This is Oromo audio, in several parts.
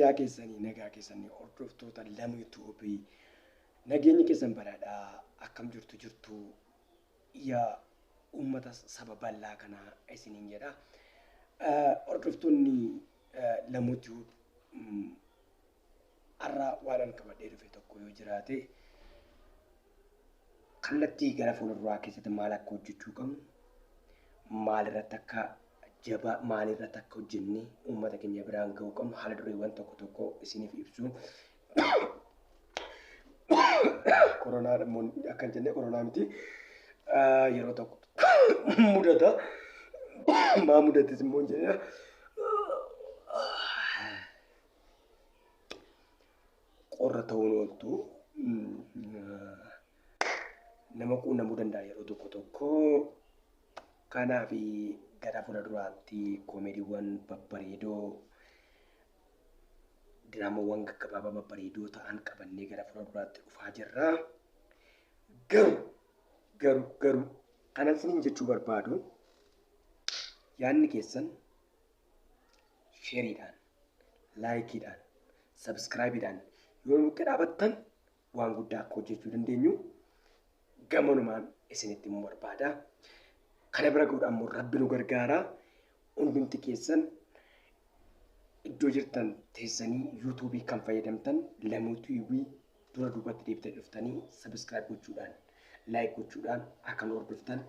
Fayyaa keessanii, nagaa keessanii, hordoftoota Lamuu Tube nageenyi keessan badhaadhaa, akkam jirtu jirtu yaa uummata saba bal'aa kanaa isiniin jedha. Hordoftoonni Lamuu Tube, har'a waan an qabadhee dhufe tokko yoo jiraate, kallattii gara fuulduraa keessatti maal akka hojjechuu qabnu, maal irratti akka jabaa, maal irratti akka hojjennee uummata keenya biraan ga'uu qabnu, haala dureewwan tokko tokko isiniif ibsu. Koronaa immoo akka hin jenne, koronaa miti. Yeroo tokko mudata. Maa mudates immoo hin jedhina. Qorra ta'uun ooltu, nama quunnamuu danda'a yeroo tokko tokko. Kanaaf gara fuula duraatti koomeediiwwan babbareedoo, diraamawwan gaggabaabaa babbareedoo ta'an qabannee gara fuula duraatti dhufaa jirra. Garuu kanan isiniin jechuu barbaadu, yaadni keessan sheeriidhaan, laayikiidhaan, sabskraayibiidhaan yoo nu dhaabattan waan guddaa akka hojjechuu dandeenyu gamanumaan isinitti himuu barbaada. Kana bira gahuudhaan immoo Rabbi nu gargaara. Hundumti keessan iddoo jirtan teessanii yuutuubii kan fayyadamtan Lamuu Tube dura duubatti deebitanii dhuftanii subscribe gochuudhaan, like gochuudhaan akka nu hordoftan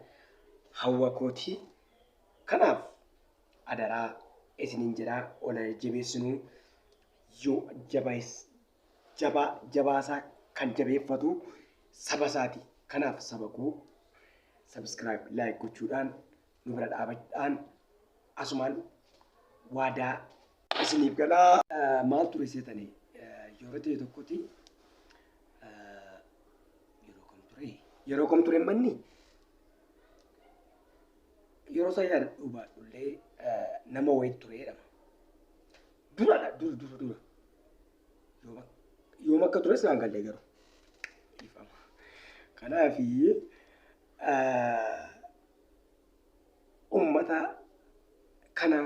hawwa kooti. Kanaaf adaraa isiniin jedhaa, ola jajjabeessinuu. Yoo jabaa jabaasaa kan jabeeffatu saba isaati. Kanaaf saba koo, subscribe, like gochuudhaan nu bira dhaabadhaan asumaan waadaa isiniif galaa. Maal ture seetanii, yeroo ta'e tokkotti, yeroo kam ture? Yeroo kam ture manni? Yeroo isaa yaadadhuu baadhullee, nama wayii ture jedhama. Duradha, dura dura dura. Yoom akka tures naan galle garuu. Dhiifama. Kanaafi uummata kana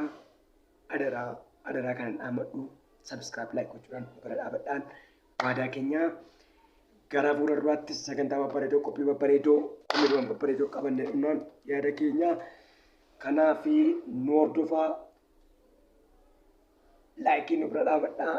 adaraa adaraa kanan dhaamadhu, subscribe, like gochuudhaan bira dhaabadhaan waadaa keenya. Gara fuula duraattis sagantaa babbareedoo, qophii babbareedoo, komeediiwwan babbareedoo qabannee dhufnaan yaada keenya. Kanaaf nu hordofaa, laayikii nu bira dhaabadhaa.